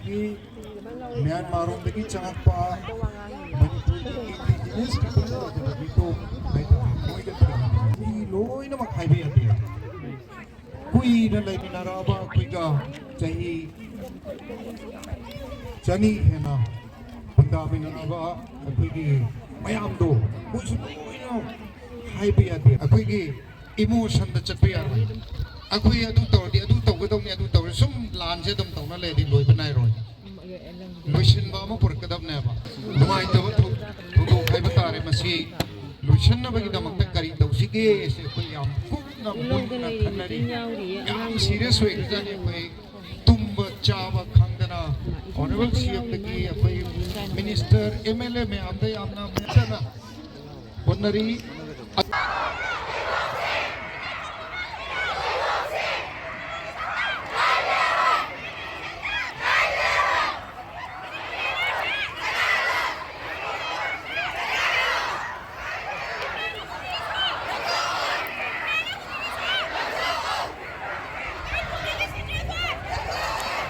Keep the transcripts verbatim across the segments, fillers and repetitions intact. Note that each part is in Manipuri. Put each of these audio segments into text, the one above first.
ꯃ꯭ꯌꯥꯟꯃꯥꯔꯔꯣꯝꯗꯒꯤ ꯆꯪꯉꯛꯄ ꯃꯅꯤꯄꯨꯔꯒꯤ indigenous people ꯑꯣꯏꯗꯕ ꯃꯤꯇꯣꯞ ꯍꯥꯏꯇꯥꯔꯦ, ꯃꯣꯏꯗ ꯊꯦꯡꯅꯕꯁꯦ ꯃꯤ ꯂꯣꯏꯅꯃꯛ ꯍꯥꯏꯕ ꯌꯥꯗꯦ꯫ ꯀꯨꯏꯅ ꯂꯩꯃꯤꯟꯅꯔꯛꯑꯕ ꯑꯩꯈꯣꯏꯒ ꯆꯍꯤ ꯆꯅꯤ ꯍꯦꯟꯅ ꯈꯨꯟꯗꯥꯃꯤꯟꯅꯔꯛꯑꯕ ꯑꯩꯈꯣꯏꯒꯤ ꯃꯌꯥꯝꯗꯣ ꯃꯣꯏꯁꯨ ꯂꯣꯏꯅ ꯍꯥꯏꯕ ꯌꯥꯗꯦ꯫ ꯑꯩꯈꯣꯏꯒꯤ emotionꯗ ꯆꯠꯄ ꯌꯥꯔꯣꯏ꯫ ꯑꯩꯈꯣꯏ ꯑꯗꯨ ꯇꯧꯔꯗꯤ ꯑꯗꯨ ꯇꯧꯒꯗꯧꯅꯤ, ꯑꯗꯨ ꯇꯧꯔꯗꯤ ꯁꯨꯝ ꯂꯥꯟꯁꯦ ꯑꯗꯨꯝ ꯇꯧꯅ ꯂꯩꯔꯗꯤ ꯂꯣꯏꯕ ꯅꯥꯏꯔꯣꯏ꯫ ꯂꯣꯏꯁꯤꯟꯕ ꯑꯃ ꯄꯨꯔꯛꯀꯗꯕꯅꯦꯕ꯫ ꯅꯨꯡꯉꯥꯏꯇꯕ ꯊꯧ-, ꯊꯧꯗꯣꯛ ꯍꯥꯏꯕ ꯇꯥꯔꯦ꯫ ꯃꯁꯤ ꯂꯣꯏꯁꯤꯟꯅꯕꯒꯤꯗꯃꯛꯇ ꯀꯔꯤ ꯇꯧꯁꯤꯒꯦ ꯁꯤ ꯑꯩꯈꯣꯏ ꯌꯥꯝ ꯀꯨꯞꯅ ꯃꯨꯟꯅ ꯈꯟꯅꯔꯤ꯫ ꯌꯥꯝ serious ꯑꯣꯏꯈ꯭ꯔꯖꯥꯠꯅꯤ꯫ ꯑꯩꯈꯣꯏ ꯇꯨꯝꯕ ꯆꯥꯕ ꯈꯪꯗꯅ honourable CMꯗꯒꯤ ꯑꯩꯈꯣꯏ minister, MLA ꯃꯌꯥꯝꯗ ꯌꯥꯝꯅ ꯃꯦꯟꯁꯟꯅ ꯍꯣꯠꯅꯔꯤ꯫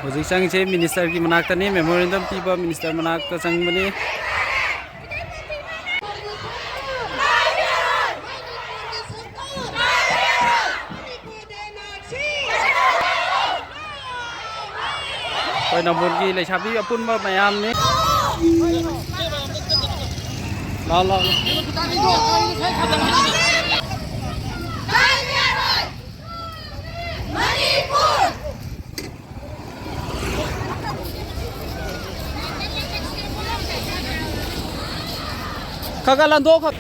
ꯍꯧꯖꯤꯛ ꯆꯪꯉꯤꯁꯦ ministerꯒꯤ ꯃꯅꯥꯛꯇꯅꯤ, memorandum ꯄꯤꯕ minister ꯃꯅꯥꯛꯇ ꯆꯪꯕꯅꯤ꯫ ꯑꯩꯈꯣꯏ ꯅꯝꯕꯣꯜꯒꯤ ꯂꯩꯁꯥꯕꯤ ꯑꯄꯨꯟꯕ ꯃꯌꯥꯝꯅꯤ꯫ ꯂꯥꯎ, ꯂꯥꯎ, ꯂꯥꯎ꯫ ꯈꯔ ꯈꯔ ꯂꯟꯊꯣꯛ, ꯈꯔ꯫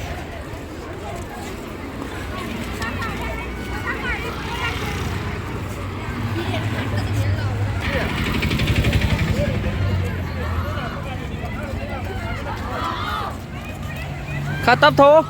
ꯈꯔ ꯇꯞ ꯊꯧꯑꯣ꯫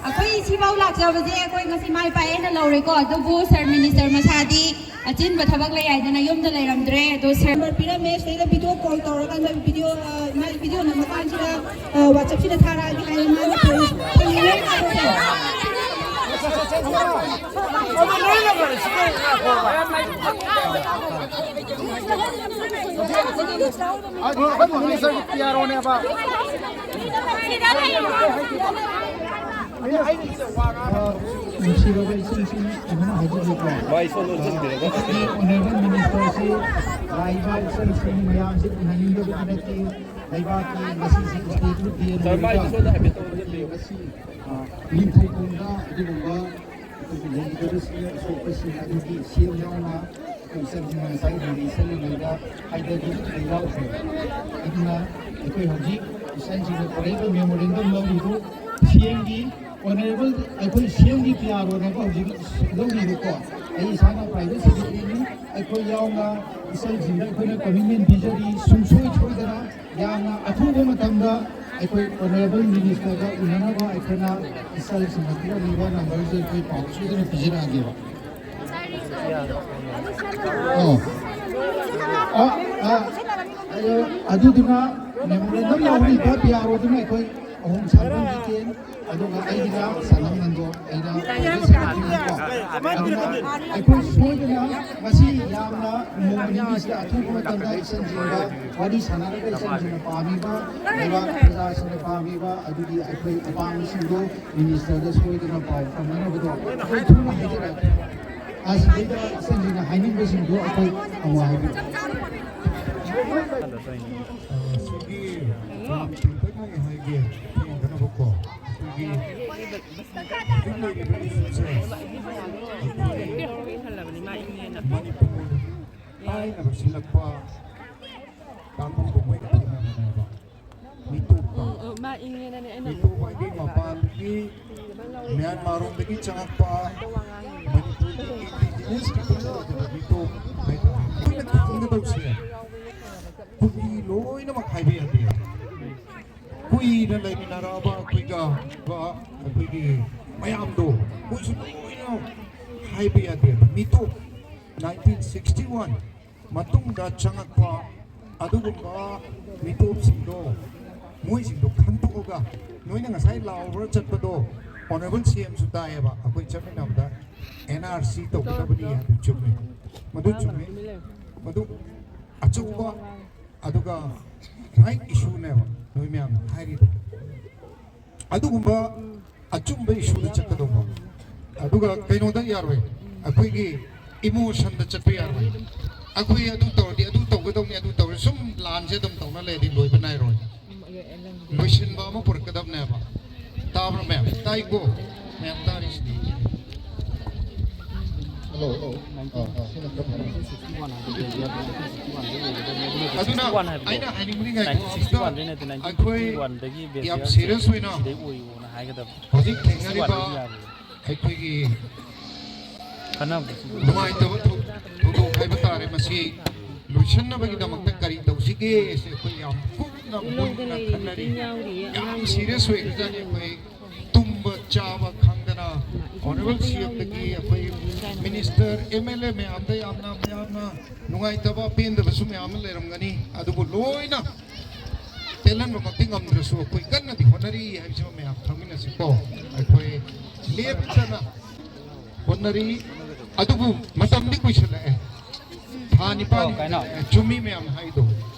ꯑꯩꯈꯣꯏ ꯁꯤꯐꯥꯎ ꯂꯥꯛꯆꯕꯁꯦ ꯑꯩꯈꯣꯏ ꯉꯁꯤ ꯃꯥꯏ ꯄꯥꯛꯑꯦꯅ ꯂꯧꯔꯦꯀꯣ꯫ ꯑꯗꯨꯕꯨ ꯁꯥꯔ ꯃꯤꯅꯤꯁꯇꯔ ꯃꯁꯥꯗꯤ ꯑꯆꯤꯟꯕ ꯊꯕꯛ ꯂꯩ ꯍꯥꯏꯗꯅ ꯌꯨꯝꯗ ꯂꯩꯔꯝꯗ꯭ꯔꯦ꯫ ꯑꯗꯣ ꯁꯥꯔ ꯅꯝꯕꯔ ꯄꯤꯔꯝꯃꯦ, ꯁꯤꯗꯩꯗ ꯚꯤꯗꯤꯑꯣ ꯀꯣꯜ ꯇꯧꯔꯀꯥꯟꯗ ꯚꯤꯗꯤꯑꯣ, ꯑ, ꯃꯥꯒꯤ ꯚꯤꯗꯤꯑꯣ ꯅꯝꯃꯀꯥꯟꯁꯤꯗ, ꯑ, ꯋꯥꯆꯞꯁꯤꯗ ꯊꯥꯔꯛꯑꯒꯦ ꯍꯥꯏꯌꯦ꯫ ꯃꯥꯅ ꯐꯣꯟ ꯐꯪꯉꯦ ꯍꯥꯏꯕꯗꯣ꯫ ꯑꯗꯨ ꯑꯩꯈꯣꯏ ꯃꯤꯅꯤꯁꯇꯔꯒꯤ ꯄꯤ ꯑꯥꯔ ꯑꯣꯅꯦꯕ꯫ ꯅꯨꯡꯁꯤꯔꯕ ꯏꯆꯟꯁꯤꯡ, ꯑꯗꯨꯝ ꯍꯥꯏꯖꯒꯦꯀꯣ꯫ ꯑꯩꯈꯣꯏꯒꯤ ꯑꯣꯅꯔꯦꯕꯜ ꯃꯤꯅꯤꯁꯇꯔꯁꯤ ꯂꯥꯛꯏꯕ ꯏꯆꯟꯁꯤꯡ ꯃꯌꯥꯝꯁꯤ ꯎꯅꯅꯤꯡꯗꯕꯗꯤ ꯅꯠꯇꯦ꯫ ꯂꯩꯕꯥꯛꯀꯤ ꯉꯁꯤꯁꯤ ꯏꯁꯇꯦꯠ ꯌꯨꯠ ꯗꯦ ꯂꯣꯏꯔꯒ ꯉꯁꯤ, ꯑ, ꯅꯤꯡꯊꯧꯈꯣꯡꯗ ꯑꯗꯨꯒꯨꯝꯕ ꯑꯩꯈꯣꯏꯒꯤ ꯂꯩꯔꯤꯕꯁꯤꯡ ꯑꯁꯣꯛꯄꯁꯤꯡ ꯑꯗꯨꯒꯤ ꯁꯦꯜ ꯌꯥꯎꯅ ꯑꯩꯈꯣꯏ ꯏꯆꯟꯁꯤꯡꯅ ꯉꯁꯥꯏ ꯔꯦꯂꯤ ꯆꯠꯂꯤꯉꯩꯗ ꯍꯥꯏꯗꯕꯤꯗ ꯌꯥꯎꯈ꯭ꯔꯦ꯫ ꯑꯗꯨꯅ ꯑꯩꯈꯣꯏ ꯍꯧꯖꯤꯛ ꯏꯆꯟꯁꯤꯡꯅ ꯄꯨꯔꯛꯏꯕ ꯃꯦꯃꯣꯔꯦꯟꯗꯝ ꯂꯧꯔꯤꯗꯨ ꯁꯤ ꯑꯦꯝꯒꯤ ꯑꯣꯅꯔꯦꯕꯜ ꯑꯩꯈꯣꯏ ꯁꯤ ꯑꯦꯝꯒꯤ ꯄꯤ ꯑꯥꯔ ꯑꯣꯅꯦꯕ ꯍꯧꯖꯤꯛ ꯂꯧꯔꯤꯕꯀꯣ꯫ ꯑꯩ ꯏꯁꯥꯅ ꯄ꯭ꯔꯥꯏꯚꯦꯠ ꯁꯦꯀ꯭ꯔꯦꯇꯔꯤꯅꯤ꯫ ꯑꯩꯈꯣꯏ ꯌꯥꯎꯅ ꯏꯆꯟꯁꯤꯡꯗ ꯑꯩꯈꯣꯏꯅ ꯀꯃꯤꯠꯃꯦꯟ ꯄꯤꯖꯔꯤ꯫ ꯁꯨꯡꯁꯣꯏ ꯁꯣꯏꯗꯅ ꯌꯥꯝꯅ ꯑꯊꯨꯕ ꯃꯇꯝꯗ ꯑꯩꯈꯣꯏ ꯑꯣꯅꯔꯦꯕꯜ ꯃꯤꯅꯤꯁꯇꯔꯒ ꯎꯅꯅꯕ ꯑꯩꯈꯣꯏꯅ ꯏꯆꯟꯁꯤꯡꯅ ꯄꯤꯔꯝꯂꯤꯕ ꯅꯝꯕꯔꯁꯦ ꯑꯩꯈꯣꯏ ꯄꯥꯎ ꯁꯣꯏꯗꯅ ꯄꯤꯖꯔꯛꯑꯒꯦꯕ꯫ ꯑꯣ꯫ ꯑ, ꯑ, ꯑꯗꯨꯗꯨꯅ ꯃꯦꯃꯣꯔꯦꯟꯗꯝ ꯌꯥꯎꯔꯤꯕ ꯄꯤ ꯑꯥꯔ ꯑꯣꯗꯨꯅ ꯑꯩꯈꯣꯏ ꯑꯍꯨꯝ ꯁꯥꯟꯅꯐꯝ ꯆꯤꯀꯦꯟ, ꯑꯗꯨꯒ ꯑꯩꯒꯤꯅ ꯁꯥꯟꯅꯐꯝ ꯅꯟꯗꯣ, ꯑꯩꯅ ꯄ꯭ꯔꯥꯏꯚꯦꯠ ꯁꯦꯀ꯭ꯔꯦꯇꯔꯤꯅꯤꯀꯣ꯫ ꯑꯗꯨꯅ ꯑꯩꯈꯣꯏ ꯁꯣꯏꯗꯅ ꯉꯁꯤ ꯌꯥꯝꯅ ꯅꯣꯡꯃ ꯅꯤꯅꯤꯁꯤꯗ ꯑꯊꯨꯕ ꯃꯇꯝꯗ ꯏꯆꯟꯁꯤꯡꯒ ꯋꯥꯔꯤ ꯁꯥꯟꯅꯔꯒ ꯏꯆꯟꯁꯤꯡꯅ ꯄꯥꯝꯃꯤꯕ, ꯂꯩꯕꯥꯛ ꯄ꯭ꯔꯖꯥꯁꯤꯡꯅ ꯄꯥꯝꯃꯤꯕ ꯑꯗꯨꯒꯤ ꯑꯩꯈꯣꯏ ꯑꯄꯥꯝꯕꯁꯤꯡꯗꯣ ꯃꯤꯅꯤꯁꯇꯔꯗ ꯁꯣꯏꯗꯅ ꯄꯥꯎ ꯐꯪꯅꯅꯕꯗꯣ ꯑꯩꯈꯣꯏ ꯊꯨꯅ ꯍꯥꯏꯖꯔꯛꯑꯒꯦ꯫ ꯑꯁꯤꯗꯩꯗ ꯏꯆꯟꯁꯤꯡꯅ ꯍꯥꯏꯅꯤꯡꯕꯁꯤꯡꯗꯣ ꯑꯩꯈꯣꯏ ꯑꯃꯨꯛ ꯍꯥꯏꯕꯤꯌꯨ꯫ ꯑ, ꯁꯤꯒꯤ ꯄꯥꯝ ꯇꯦꯟꯇꯛꯅ ꯑꯩ ꯍꯥꯏꯒꯦ, ꯊꯦꯡꯗꯅꯕꯀꯣ꯫ ꯑꯩꯈꯣꯏꯒꯤ ꯍꯧꯖꯤꯛ ꯂꯩꯔꯤꯕ ꯏꯁꯨꯁꯦ ꯑꯩꯈꯣꯏ ꯃꯅꯤꯄꯨꯔ ꯊꯥꯏꯅ ꯂꯣꯏꯁꯤꯜꯂꯛꯄ ꯀꯥꯡꯕꯨꯗꯣ ꯃꯣꯏꯒ ꯊꯦꯡꯅꯕꯅꯦꯕ꯫ ꯃꯤꯇꯣꯞꯇ꯫ ꯎꯝ, ꯎꯝ, ꯃꯥ ꯏꯪꯉꯦꯅꯅꯦ ꯑꯩꯅ ꯃꯤꯇꯣꯞ ꯍꯥꯏꯗꯤ ꯃꯄꯥꯟꯗꯒꯤ ꯃ꯭ꯌꯥꯟꯃꯥꯔ ꯔꯣꯝꯗꯒꯤ ꯆꯪꯉꯛꯄ ꯃꯅꯤꯄꯨꯔꯒꯤ indigenous people ꯑꯣꯏꯗꯕ ꯃꯤꯇꯣꯞ ꯍꯥꯏꯇꯥꯔꯦ꯫ ꯑꯩꯈꯣꯏꯅ ꯈꯪꯒꯗꯧꯁꯦ ꯀꯨꯀꯤ ꯂꯣꯏꯅꯃꯛ ꯍꯥꯏꯕ ꯌꯥꯗꯦ꯫ ꯀꯨꯏꯅ ꯂꯩꯃꯤꯟꯅꯔꯛꯑꯕ ꯑꯩꯈꯣꯏꯒ ꯑꯩꯈꯣꯏꯒꯤ ꯃꯌꯥꯝꯗꯣ ꯃꯣꯏꯁꯨ ꯂꯣꯏꯅ ꯍꯥꯏꯕ ꯌꯥꯗꯦꯕ꯫ ꯃꯤꯇꯣꯞ nineteen sixty one ꯃꯇꯨꯡꯗ ꯆꯪꯉꯛꯄ ꯑꯗꯨꯒꯨꯝꯕ ꯃꯤꯇꯣꯞꯁꯤꯡꯗꯣ, ꯃꯣꯏꯁꯤꯡꯗꯣ ꯈꯟꯗꯣꯛꯑꯒ, ꯅꯣꯏꯅ ꯉꯁꯥꯏ ꯂꯥꯎꯕ꯭ꯔꯥ ꯆꯠꯄꯗꯣ, Honourable C M ꯁꯨ ꯇꯥꯏꯌꯦꯕ, ꯑꯩꯈꯣꯏ ꯆꯠꯃꯤꯟꯅꯕꯗ N R C ꯇꯧꯒꯗꯕꯅꯤ ꯍꯥꯏꯕ ꯆꯨꯝꯃꯤ, ꯃꯗꯨ ꯆꯨꯝꯃꯤ, ꯃꯗꯨ ꯑꯆꯧꯕ ꯑꯗꯨꯒ right issue ꯅꯦꯕ ꯅꯣꯏ ꯃꯌꯥꯝꯅ ꯍꯥꯏꯔꯤꯗꯣ꯫ ꯑꯗꯨꯒꯨꯝꯕ ꯑꯆꯨꯝꯕ issue ꯗ ꯆꯠꯀꯗꯧꯕ꯫ ꯑꯗꯨꯒ ꯀꯩꯅꯣꯗ ꯌꯥꯔꯣꯏ, ꯑꯩꯈꯣꯏꯒꯤ emotion ꯗ ꯆꯠꯄ ꯌꯥꯔꯣꯏ꯫ ꯑꯩꯈꯣꯏ ꯑꯗꯨ ꯇꯧꯔꯗꯤ ꯑꯗꯨ ꯇꯧꯒꯗꯧꯅꯤ, ꯑꯗꯨ ꯇꯧꯔꯗꯤ ꯁꯨꯝ ꯂꯥꯟꯁꯦ ꯑꯗꯨꯝ ꯇꯧꯅ ꯂꯩꯔꯗꯤ ꯂꯣꯏꯕ ꯅꯥꯏꯔꯣꯏ꯫ ꯂꯣꯏꯁꯤꯟꯕ ꯑꯃ ꯄꯨꯔꯛꯀꯗꯕꯅꯦꯕ꯫ ꯇꯥꯕ꯭ꯔꯣ ꯃꯌꯥꯝ? ꯇꯥꯏꯀꯣ? ꯃꯌꯥꯝ ꯇꯥꯔꯤꯁꯤꯗꯤ꯫ Hello, hello. ꯑꯥ, ꯑꯥ, ꯁꯤꯅ ꯈꯔ ꯐꯔꯦ꯫ ꯑꯗꯨꯅ ꯑꯩꯅ ꯍꯥꯏꯅꯤꯡꯕꯗꯤ ꯉꯥꯏꯈꯣ, ꯑꯝꯇ ꯑꯩꯈꯣꯏ ꯌꯥꯝ serious ꯑꯣꯏꯅ ꯍꯧꯖꯤꯛ ꯊꯦꯡꯅꯔꯤꯕ ꯑꯩꯈꯣꯏꯒꯤ ꯅꯨꯡꯉꯥꯏꯇꯕ ꯊꯧ-, ꯊꯧꯗꯣꯛ ꯍꯥꯏꯕ ꯇꯥꯔꯦ, ꯃꯁꯤ ꯂꯣꯏꯁꯤꯟꯅꯕꯒꯤꯗꯃꯛꯇ ꯀꯔꯤ ꯇꯧꯁꯤꯒꯦ? ꯁꯤ ꯑꯩꯈꯣꯏ ꯌꯥꯝ ꯀꯨꯞꯅ ꯃꯨꯟꯅ ꯈꯟꯅꯔꯤ꯫ ꯌꯥꯝ serious ꯑꯣꯏꯈ꯭ꯔꯖꯥꯠꯅꯤ꯫ ꯑꯩꯈꯣꯏ ꯇꯨꯝꯕ ꯆꯥꯕ ꯈꯪꯗꯅ Honourable C M ꯗꯒꯤ ꯑꯩꯈꯣꯏ minister, M L A ꯃꯌꯥꯝꯗ ꯌꯥꯝꯅ, ꯃꯌꯥꯝꯅ ꯅꯨꯡꯉꯥꯏꯇꯕ, ꯄꯦꯟꯗꯕꯁꯨ ꯃꯌꯥꯝ ꯑꯃ ꯂꯩꯔꯝꯒꯅꯤ, ꯑꯗꯨꯕꯨ ꯂꯣꯏꯅ ꯄꯦꯜꯍꯟꯕꯃꯛꯇꯤ ꯉꯝꯗ꯭ꯔꯁꯨ ꯑꯩꯈꯣꯏ ꯀꯟꯅꯗꯤ ꯍꯣꯠꯅꯔꯤ ꯍꯥꯏꯕꯁꯤꯃ ꯃꯌꯥꯝ ꯈꯪꯃꯤꯟꯅꯁꯤꯀꯣ꯫ ꯑꯩꯈꯣꯏ ꯂꯦꯞꯇꯅ ꯍꯣꯠꯅꯔꯤ, ꯑꯗꯨꯕꯨ ꯃꯇꯝꯗꯤ ꯀꯨꯏꯁꯜꯂꯛꯑꯦ, ꯊꯥ ꯅꯤꯄꯥꯟ ꯑꯣ, ꯀꯩꯅꯣ? ꯍꯦꯟꯖꯜꯂꯛꯑꯦ꯫ ꯆꯨꯝꯃꯤ ꯃꯌꯥꯝꯅ ꯍꯥꯏꯗꯣ,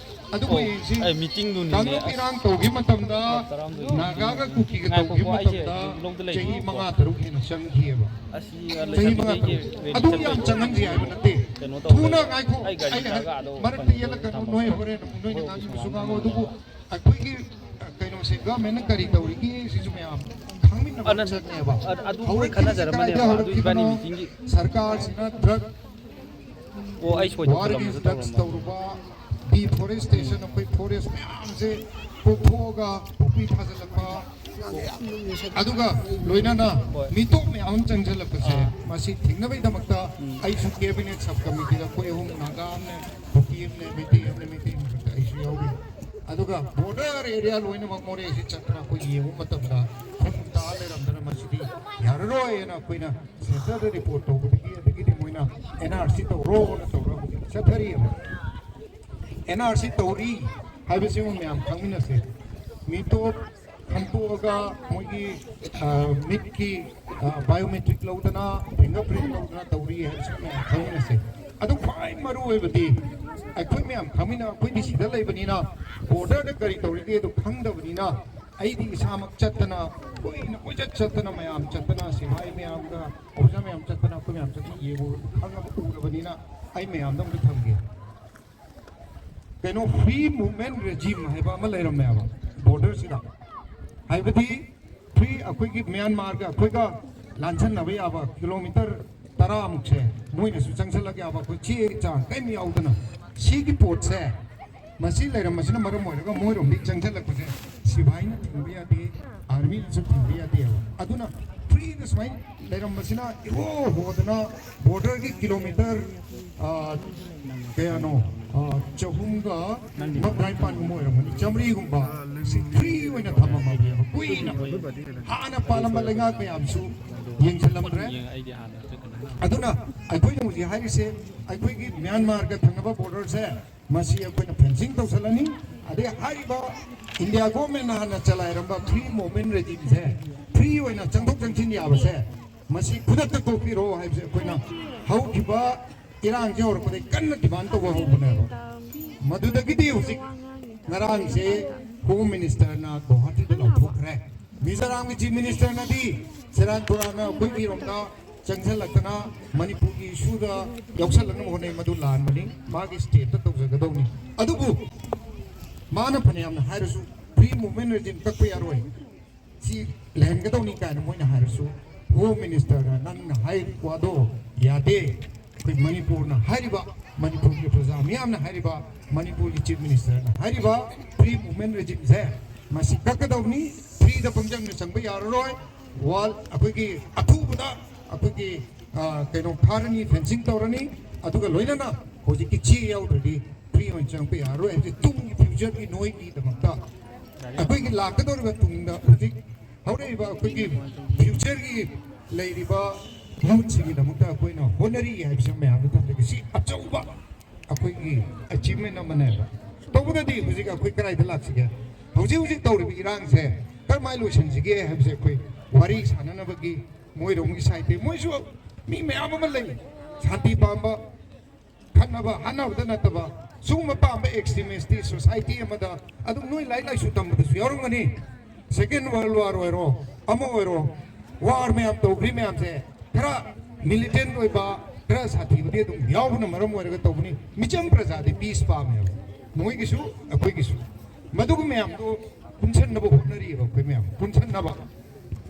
ꯑꯗꯨꯕꯨ ꯌꯦꯡꯁꯤ, ꯀꯥꯡꯂꯨꯞ ꯏꯔꯥꯡ ꯇꯧꯈꯤꯕ ꯃꯇꯝꯗ, ꯅꯥꯒꯥꯒ ꯀꯨꯀꯤꯒ ꯇꯧꯈꯤꯕ ꯃꯇꯝꯗ ꯆꯍꯤ ꯃꯉꯥ ꯇꯔꯨꯛ ꯍꯦꯟꯅ ꯆꯪꯈꯤꯑꯕ꯫ ꯆꯍꯤ ꯃꯉꯥ ꯇꯔꯨꯛ ꯑꯗꯨ ꯌꯥꯝ ꯆꯪꯍꯟꯁꯤ ꯍꯥꯏꯕ ꯅꯠꯇꯦ꯫ ꯊꯨꯅ ꯉꯥꯏꯈꯣ, ꯑꯩꯅ ꯃꯔꯛꯇ ꯌꯦꯜꯂꯛꯀꯅꯨ, ꯅꯣꯏ ꯍꯣꯔꯦꯟ ꯅꯣꯏꯅ ꯉꯥꯡꯅꯤꯡꯕꯁꯨ ꯉꯥꯡꯉꯣ꯫ ꯑꯗꯨꯕꯨ ꯑꯩꯈꯣꯏꯒꯤ, ꯑ, ꯀꯩꯅꯣꯁꯦ, ꯒꯚꯔꯟꯃꯦꯟꯠꯅ ꯀꯔꯤ ꯇꯧꯔꯤꯒꯦ ꯁꯤꯁꯨ ꯃꯌꯥꯝ ꯈꯪꯃꯤꯟꯅꯕ ꯆꯪꯉꯦꯕ꯫ ꯍꯧꯔꯛꯈꯤꯕꯁꯤ ꯀꯗꯥꯏꯗ ꯍꯧꯔꯛꯈꯤꯕꯅꯣ? ꯁꯔꯀꯥꯔꯁꯤꯅ ꯗ꯭ꯔꯒ, ꯑꯣ, ꯑꯩ ꯁꯣꯏꯗꯅ ꯋꯥꯔ ꯑꯦꯒꯦꯟꯁ ꯗ꯭ꯔꯒꯁ ꯇꯧꯔꯨꯕ, ꯗꯤꯐꯣꯔꯦꯁꯇꯦꯁꯟ, ꯑꯩꯈꯣꯏ ꯐꯣꯔꯦꯁ ꯃꯌꯥꯝꯁꯦ ꯀꯣꯛꯊꯣꯛꯑꯒ ꯄꯨꯈ꯭ꯔꯤ ꯊꯥꯖꯤꯜꯂꯛꯄ, ꯑꯗꯨꯒ ꯂꯣꯏꯅꯅ ꯃꯤꯇꯣꯞ ꯃꯌꯥꯝ ꯑꯃ ꯆꯪꯁꯤꯜꯂꯛꯄꯁꯦ, ꯃꯁꯤ ꯊꯤꯡꯅꯕꯒꯤꯗꯃꯛꯇ ꯑꯩꯁꯨ ꯀꯦꯕꯤꯅꯦꯠ ꯁꯕ ꯀꯃꯤꯇꯤꯗ, ꯑꯩꯈꯣꯏ ꯑꯍꯨꯝ, ꯅꯥꯒꯥ ꯑꯃꯅꯦ, ꯀꯨꯀꯤ ꯑꯃꯅꯦ, ꯃꯩꯇꯩ ꯑꯃꯅꯦ, ꯃꯩꯇꯩ ꯃꯔꯛꯇ ꯑꯩꯁꯨ ꯌꯥꯎꯔꯤ꯫ ꯑꯗꯨꯒ ꯕꯣꯔꯗꯔ ꯑꯦꯔꯤꯌꯥ ꯂꯣꯏꯅꯃꯛ ꯃꯣꯔꯦꯁꯤ ꯆꯠꯇꯅ ꯑꯩꯈꯣꯏ ꯌꯦꯡꯕ ꯃꯇꯝꯗ ꯈꯨꯟ ꯇꯥ ꯂꯩꯔꯝꯗꯅ ꯃꯁꯤꯗꯤ ꯌꯥꯔꯔꯣꯏꯅ ꯑꯩꯈꯣꯏꯅ ꯁꯦꯟꯇꯔꯗ ꯔꯤꯄꯣꯔꯠ ꯇꯧꯕꯗꯒꯤ, ꯑꯗꯒꯤꯗꯤ ꯃꯣꯏꯅ ꯑꯦꯟ ꯑꯥꯔ ꯁꯤ ꯇꯧꯔꯣꯅ ꯇꯧꯔꯒ ꯍꯧꯖꯤꯛ ꯆꯠꯊꯔꯤꯑꯕ꯫ ꯑꯦꯟ ꯑꯥꯔ ꯁꯤ ꯇꯧꯔꯤ ꯍꯥꯏꯕꯁꯤꯃ ꯃꯌꯥꯝ ꯈꯪꯃꯤꯟꯅꯁꯦ꯫ ꯃꯤꯇꯣꯞ ꯈꯟꯇꯣꯛꯑꯒ ꯃꯣꯏꯒꯤ, ꯑ, ꯃꯤꯠꯀꯤ, ꯑ, ꯕꯥꯏꯑꯣꯃꯦꯇ꯭ꯔꯤꯛ ꯂꯧꯗꯅ, ꯐꯤꯡꯒꯔ ꯄ꯭ꯔꯤꯟꯠ ꯂꯧꯗꯅ ꯇꯧꯔꯤ ꯍꯥꯏꯕꯁꯤ ꯃꯌꯥꯝ ꯈꯪꯃꯤꯟꯅꯁꯦ꯫ ꯑꯗꯨ ꯈ꯭ꯋꯥꯏ ꯃꯔꯨ ꯑꯣꯏꯕꯗꯤ ꯑꯩꯈꯣꯏ ꯃꯌꯥꯝ ꯈꯪꯃꯤꯟꯅ-, ꯑꯩꯈꯣꯏꯗꯤ ꯁꯤꯗ ꯂꯩꯕꯅꯤꯅ, ꯕꯣꯔꯗꯔꯗ ꯀꯔꯤ ꯇꯧꯔꯤꯒꯦ ꯑꯗꯨ ꯈꯪꯗꯕꯅꯤꯅ, ꯑꯩꯗꯤ ꯏꯁꯥꯃꯛ ꯆꯠꯇꯅ, ꯀꯨꯏꯅ ꯀꯣꯏꯆꯠ ꯆꯠꯇꯅ, ꯃꯌꯥꯝ ꯆꯠꯇꯅ, ꯁꯤꯐꯥꯏ ꯃꯌꯥꯝꯒ ꯑꯣꯐꯤꯁꯔ ꯃꯌꯥꯝ ꯆꯠꯇꯅ, ꯑꯩꯈꯣꯏ ꯃꯌꯥꯝ ꯆꯠꯇꯅ ꯌꯦꯡꯉꯨ-, ꯈꯪꯉꯕ, ꯎꯔꯕꯅꯤꯅ ꯑꯩ ꯃꯌꯥꯝꯗ ꯑꯝꯇ ꯊꯝꯒꯦ꯫ ꯀꯩꯅꯣ, ꯐ꯭ꯔꯤ ꯃꯨꯚꯃꯦꯟꯠ ꯔꯦꯖꯤꯝ ꯍꯥꯏꯕ ꯑꯃ ꯂꯩꯔꯝꯃꯦꯕ ꯕꯣꯔꯗꯔꯁꯤꯗ꯫ ꯍꯥꯏꯕꯗꯤ ꯐ꯭ꯔꯤ, ꯑꯩꯈꯣꯏꯒꯤ ꯃ꯭ꯌꯥꯟꯃꯥꯔꯒ ꯑꯩꯈꯣꯏꯒ ꯂꯥꯟꯁꯟꯅꯕ ꯌꯥꯕ ꯀꯤꯂꯣꯃꯤꯇꯔ ꯇꯔꯥꯃꯨꯛꯁꯦ ꯃꯣꯏꯅꯁꯨ ꯆꯪꯁꯜꯂꯛ ꯌꯥꯕ, ꯑꯩꯈꯣꯏ ꯆꯦ ꯆꯥꯡ ꯀꯔꯤꯝ ꯌꯥꯎꯗꯅ꯫ ꯁꯤꯒꯤ ꯄꯣꯠꯁꯦ, ꯃꯁꯤ ꯂꯩꯔꯝꯕꯁꯤꯅ ꯃꯔꯝ ꯑꯣꯏꯔꯒ ꯃꯣꯏꯔꯣꯝꯗꯒꯤ ꯆꯪꯁꯜꯂꯛꯄꯁꯦ ꯁꯤꯐꯥꯏꯅ ꯊꯤꯡꯕ ꯌꯥꯗꯦ, ꯑꯥꯔꯃꯤꯅꯁꯨ ꯊꯤꯡꯕ ꯌꯥꯗꯦꯕ꯫ ꯑꯗꯨꯅ ꯐ꯭ꯔꯤꯗ ꯁꯨꯃꯥꯏꯅ ꯂꯩꯔꯝꯕꯁꯤꯅ ꯏꯍꯣ ꯍꯣꯗꯅ ꯕꯣꯔꯗꯔꯒꯤ ꯀꯤꯂꯣꯃꯤꯇꯔ, ꯑ, ꯀꯌꯥꯅꯣ? ꯑ, ꯆꯍꯨꯝꯒ ꯃꯈꯥꯏ ꯄꯥꯟꯒꯨꯝꯕ ꯑꯣꯏꯔꯝꯒꯅꯤ, ꯆꯥꯃꯔꯤꯒꯨꯝꯕ꯫ ꯁꯤ ꯐ꯭ꯔꯤ ꯑꯣꯏꯅ ꯊꯝꯃꯝꯃꯕꯅꯦꯕ, ꯀꯨꯏꯅ꯫ ꯍꯥꯟꯅ ꯄꯥꯜꯂꯝꯕ ꯂꯩꯉꯥꯛ ꯃꯌꯥꯝꯁꯨ ꯌꯦꯡꯁꯤꯜꯂꯝꯗ꯭ꯔꯦ꯫ ꯑꯗꯨꯅ ꯑꯩꯈꯣꯏꯅ ꯍꯧꯖꯤꯛ ꯍꯥꯏꯔꯤꯁꯦ, ꯑꯩꯈꯣꯏꯒꯤ ꯃ꯭ꯌꯥꯟꯃꯥꯔꯒ ꯊꯪꯅꯕ ꯕꯣꯔꯗꯔꯁꯦ, ꯃꯁꯤ ꯑꯩꯈꯣꯏꯅ ꯐꯦꯟꯁꯤꯡ ꯇꯧꯁꯤꯜꯂꯅꯤ꯫ ꯑꯗꯩ ꯍꯥꯏꯔꯤꯕ ꯏꯟꯗꯤꯌꯥ ꯒꯣꯔꯃꯦꯟꯅ ꯍꯥꯟꯅ ꯆꯂꯥꯏꯔꯝꯕ ꯐ꯭ꯔꯤ ꯃꯨꯚꯃꯦꯟꯠ ꯔꯦꯖꯤꯝꯁꯦ, ꯐ꯭ꯔꯤ ꯑꯣꯏꯅ ꯆꯪꯊꯣꯛ ꯆꯪꯁꯤꯟ ꯌꯥꯕꯁꯦ, ꯃꯁꯤ ꯈꯨꯗꯛꯇ ꯇꯣꯛꯄꯤꯔꯣ ꯍꯥꯏꯕꯁꯦ ꯑꯩꯈꯣꯏꯅ ꯍꯧꯈꯤꯕ ꯏꯔꯥꯡꯁꯦ ꯍꯧꯔꯛꯄꯗꯒꯤ ꯀꯟꯅ ꯗꯤꯃꯥꯟ ꯇꯧꯕ ꯍꯧꯕꯅꯦꯕ꯫ ꯃꯗꯨꯗꯒꯤꯗꯤ ꯍꯧꯖꯤꯛ ꯉꯔꯥꯡꯁꯦ Home Ministerꯅ ꯒꯨꯋꯥꯍꯥꯇꯤꯗ ꯂꯥꯎꯊꯣꯛꯈ꯭ꯔꯦ꯫ ꯃꯤꯖꯣꯔꯥꯝꯒꯤ Chief Ministerꯅꯗꯤ ꯁꯦꯔꯥꯟ ꯇꯨꯔꯥꯟꯅ ꯑꯩꯈꯣꯏꯒꯤꯔꯣꯝꯗ ꯆꯪꯁꯤꯜꯂꯛꯇꯅ ꯃꯅꯤꯄꯨꯔꯒꯤ issueꯗ ꯌꯥꯎꯁꯜꯂꯛꯅꯕ ꯍꯣꯠꯅꯩ꯫ ꯃꯗꯨ ꯂꯥꯟꯕꯅꯤ, ꯃꯥꯒꯤ stateꯇ ꯇꯧꯖꯒꯗꯧꯅꯤ꯫ ꯑꯗꯨꯕꯨ ꯃꯥꯅ ꯐꯅꯌꯥꯝꯅ ꯍꯥꯏꯔꯁꯨ free movement regime ꯀꯛꯄ ꯌꯥꯔꯣꯏ, ꯁꯤ ꯂꯩꯍꯟꯒꯗꯧꯅꯤ ꯀꯥꯏꯅ ꯃꯣꯏꯅ ꯍꯥꯏꯔꯁꯨ, Home Ministerꯅ ꯅꯪꯅ ꯍꯥꯏꯔꯤꯕ ꯋꯥꯗꯣ ꯌꯥꯗꯦ꯫ ꯑꯩꯈꯣꯏ ꯃꯅꯤꯄꯨꯔꯅ ꯍꯥꯏꯔꯤꯕ, ꯃꯅꯤꯄꯨꯔꯒꯤ ꯄ꯭ꯔꯖꯥ ꯃꯤꯌꯥꯝꯅ ꯍꯥꯏꯔꯤꯕ, ꯃꯅꯤꯄꯨꯔꯒꯤ Chief Ministerꯅ ꯍꯥꯏꯔꯤꯕ free movement regimeꯁꯦ ꯃꯁꯤ ꯀꯛꯀꯗꯧꯅꯤ꯫ Freeꯗ ꯄꯪꯆꯪꯗ ꯆꯪꯕ ꯌꯥꯔꯔꯣꯏ꯫ Wall ꯑꯩꯈꯣꯏꯒꯤ ꯑꯊꯨꯕꯗ ꯑꯩꯈꯣꯏꯒꯤ, ꯑ, ꯀꯩꯅꯣ ꯈꯥꯔꯅꯤ, fencing ꯇꯧꯔꯅꯤ꯫ ꯑꯗꯨꯒ ꯂꯣꯏꯅꯅ ꯍꯧꯖꯤꯛꯀꯤ ꯆꯦ ꯌꯥꯎꯗ꯭ꯔꯗꯤ free ꯑꯣꯏꯅ ꯆꯪꯉꯛꯄ ꯌꯥꯔꯔꯣꯏ ꯍꯥꯏꯕꯁꯦ ꯇꯨꯡꯒꯤ futureꯒꯤ ꯅꯣꯏꯒꯤꯗꯃꯛꯇ, ꯑꯩꯈꯣꯏꯒꯤ ꯂꯥꯛꯀꯗꯧꯔꯤꯕ ꯇꯨꯡꯗ ꯍꯧꯖꯤꯛ ꯍꯧꯔꯛꯏꯕ ꯑꯩꯈꯣꯏꯒꯤ futureꯒꯤ ꯂꯩꯔꯤꯕ youthꯁꯤꯡꯒꯤꯗꯃꯛꯇ ꯑꯩꯈꯣꯏꯅ ꯍꯣꯠꯅꯔꯤ ꯍꯥꯏꯕꯁꯤ ꯃꯌꯥꯝꯗ ꯊꯝꯖꯒꯦ꯫ ꯁꯤ ꯑꯆꯧꯕ ꯑꯩꯈꯣꯏꯒꯤ achievement ꯑꯃꯅꯦꯕ꯫ ꯇꯧꯕꯗꯗꯤ ꯍꯧꯖꯤꯛ ꯑꯩꯈꯣꯏ ꯀꯗꯥꯏꯗ ꯂꯥꯛꯁꯤꯒꯦ? ꯍꯧꯖꯤꯛ ꯍꯧꯖꯤꯛ ꯇꯧꯔꯤꯕ ꯏꯔꯥꯡꯁꯦ ꯀꯔꯝꯍꯥꯏꯅ ꯂꯣꯏꯁꯤꯟꯁꯤꯒꯦ ꯍꯥꯏꯕꯁꯦ ꯑꯩꯈꯣꯏ ꯋꯥꯔꯤ ꯁꯥꯟꯅꯅꯕꯒꯤ ꯃꯣꯏꯔꯣꯝꯒꯤ sideꯇꯒꯤ ꯃꯣꯏꯁꯨ ꯃꯤ ꯃꯌꯥꯝ ꯑꯃ ꯂꯩ, ꯁꯥꯟꯇꯤ ꯄꯥꯝꯕ, ꯈꯠꯅꯕ ꯍꯥꯠꯅꯕꯗ ꯅꯠꯇꯕ, ꯁꯤꯒꯨꯝꯕ ꯄꯥꯝꯕ extremistꯇꯤ society ꯑꯃꯗ ꯑꯗꯨꯝ ꯅꯣꯏ ꯂꯥꯏꯔꯤꯛ ꯂꯥꯏꯁꯨ ꯇꯝꯕꯗꯁꯨ ꯌꯥꯎꯔꯝꯒꯅꯤ꯫ Second World War ꯑꯣꯏꯔꯣ, ꯑꯃ ꯑꯣꯏꯔꯣ, war ꯃꯌꯥꯝ ꯇꯧꯈ꯭ꯔꯤ ꯃꯌꯥꯝꯁꯦ ꯈꯔ militant ꯑꯣꯏꯕ, ꯈꯔ ꯁꯥꯊꯤꯕꯗꯤ ꯑꯗꯨꯝ ꯌꯥꯎꯕꯅ ꯃꯔꯝ ꯑꯣꯏꯔꯒ ꯇꯧꯕꯅꯤ꯫ ꯃꯤꯆꯝ ꯄ꯭ꯔꯖꯥꯗꯤ peace ꯄꯥꯝꯃꯦꯕ, ꯃꯣꯏꯒꯤꯁꯨ ꯑꯩꯈꯣꯏꯒꯤꯁꯨ꯫ ꯃꯗꯨꯒꯤ ꯃꯌꯥꯝꯗꯣ ꯄꯨꯟꯁꯟꯅꯕ ꯍꯣꯠꯅꯔꯤꯑꯕ ꯑꯩꯈꯣꯏ ꯃꯌꯥꯝ, ꯄꯨꯟꯁꯟꯅꯕ,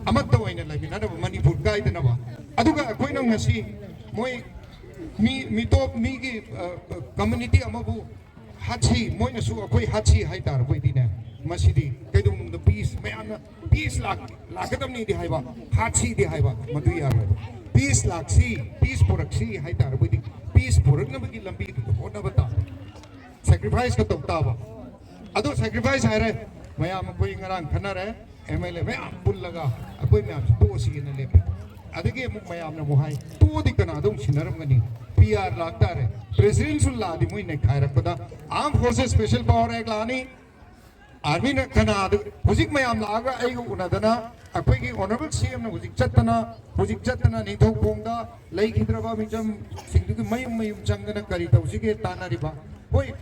ꯑꯃꯠꯇ ꯑꯣꯏꯅ ꯂꯩꯃꯤꯟꯅꯅꯕ, ꯃꯅꯤꯄꯨꯔ ꯀꯥꯏꯗꯅꯕ꯫ ꯑꯗꯨꯒ ꯑꯩꯈꯣꯏꯅ ꯉꯁꯤ ꯃꯣꯏ ꯃꯤ, ꯃꯤꯇꯣꯞ, ꯃꯤꯒꯤ, ꯑ, community ꯑꯃꯕꯨ ꯍꯥꯠꯁꯤ, ꯃꯣꯏꯅꯁꯨ ꯑꯩꯈꯣꯏ ꯍꯥꯠꯁꯤ ꯍꯥꯏꯇꯥꯔꯕꯣꯏꯗꯤꯅꯦ, ꯃꯁꯤꯗꯤ ꯀꯩꯗꯧꯅꯨꯡꯗ peace, ꯃꯌꯥꯝꯅ peace ꯂꯥꯛ-, ꯂꯥꯛꯀꯗꯕꯅꯤꯗꯤ ꯍꯥꯏꯕ, ꯍꯥꯠꯁꯤꯗꯤ ꯍꯥꯏꯕ, ꯃꯗꯨ ꯌꯥꯔꯣꯏ꯫ Peace ꯂꯥꯛꯁꯤ, peace ꯄꯨꯔꯛꯁꯤ ꯍꯥꯏꯇꯥꯔꯕꯣꯏꯗꯤ peace ꯄꯨꯔꯛꯅꯕꯒꯤ ꯂꯝꯕꯤꯗꯨꯗ ꯍꯣꯠꯅꯕ ꯇꯥꯕ꯫ Sacrificeꯀ ꯇꯧ ꯇꯥꯕ꯫ ꯑꯗꯣ sacrifice ꯍꯥꯏꯔꯦ, ꯃꯌꯥꯝ ꯑꯩꯈꯣꯏ ꯉꯔꯥꯡ ꯈꯟꯅꯔꯦ, MLA ꯃꯌꯥꯝ ꯄꯨꯜꯂꯒ ꯑꯩꯈꯣꯏ ꯃꯌꯥꯝꯁꯤ ꯇꯣꯛꯑꯁꯤꯅ ꯂꯦꯞꯄꯦ꯫ ꯑꯗꯒꯤ ꯑꯃꯨꯛ ꯃꯌꯥꯝꯅ ꯑꯃꯨꯛ ꯍꯥꯏ, "ꯇꯣꯛꯑꯗꯤ ꯀꯅꯥꯗ ꯑꯃꯨꯛ ꯁꯤꯟꯅꯔꯝꯒꯅꯤ? PR ꯂꯥꯛꯇꯥꯔꯦ, Presidentꯁꯨ ꯂꯥꯛꯑꯗꯤ ꯃꯣꯏ ꯅꯩꯈꯥꯏꯔꯛꯄꯗ Armed Forces Special Power Act ꯂꯥꯛꯑꯅꯤ, Armyꯅ ꯀꯅꯥꯗ?" ꯍꯧꯖꯤꯛ ꯃꯌꯥꯝ ꯂꯥꯛꯑꯒ ꯑꯩꯒ ꯎꯅꯗꯅ, ꯑꯩꯈꯣꯏꯒꯤ Honourable CMꯅ ꯍꯧꯖꯤꯛ ꯆꯠꯇꯅ, ꯍꯧꯖꯤꯛ ꯆꯠꯇꯅ ꯅꯤꯡꯊꯧꯈꯣꯡꯗ ꯂꯩꯈꯤꯗ꯭ꯔꯕ ꯃꯤꯆꯝꯁꯤꯡꯗꯨꯒꯤ ꯃꯌꯨꯝ ꯃꯌꯨꯝ ꯆꯪꯗꯅ ꯀꯔꯤ ꯇꯧꯁꯤꯒꯦ ꯇꯥꯟꯅꯔꯤꯕ꯫ ꯍꯣꯏ,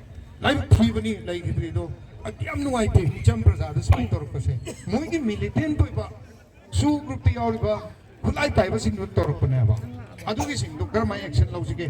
ꯂꯥꯏꯕꯛ ꯊꯤꯕꯅꯤ ꯂꯩꯈꯤꯗ꯭ꯔꯤꯗꯣ꯫ ꯑꯗꯨ ꯌꯥꯝ ꯅꯨꯡꯉꯥꯏꯇꯦ ꯃꯤꯆꯝ ꯄ꯭ꯔꯖꯥꯗ ꯁꯨꯃꯥꯏꯅ ꯇꯧꯔꯛꯄꯁꯦ꯫ ꯃꯣꯏꯒꯤ ꯃꯤꯂꯤꯇꯦꯟꯠ ꯑꯣꯏꯕ ꯁꯨ ꯒ꯭ꯔꯨꯞꯇ ꯌꯥꯎꯔꯤꯕ ꯈꯨꯠꯂꯥꯏ ꯄꯥꯏꯕꯁꯤꯡꯗꯨ ꯇꯧꯔꯛꯄꯅꯦꯕ꯫ ꯑꯗꯨꯒꯤꯁꯤꯡꯗꯣ ꯀꯔꯝꯍꯥꯏꯅ ꯑꯦꯛꯁꯟ ꯂꯧꯁꯤꯒꯦ?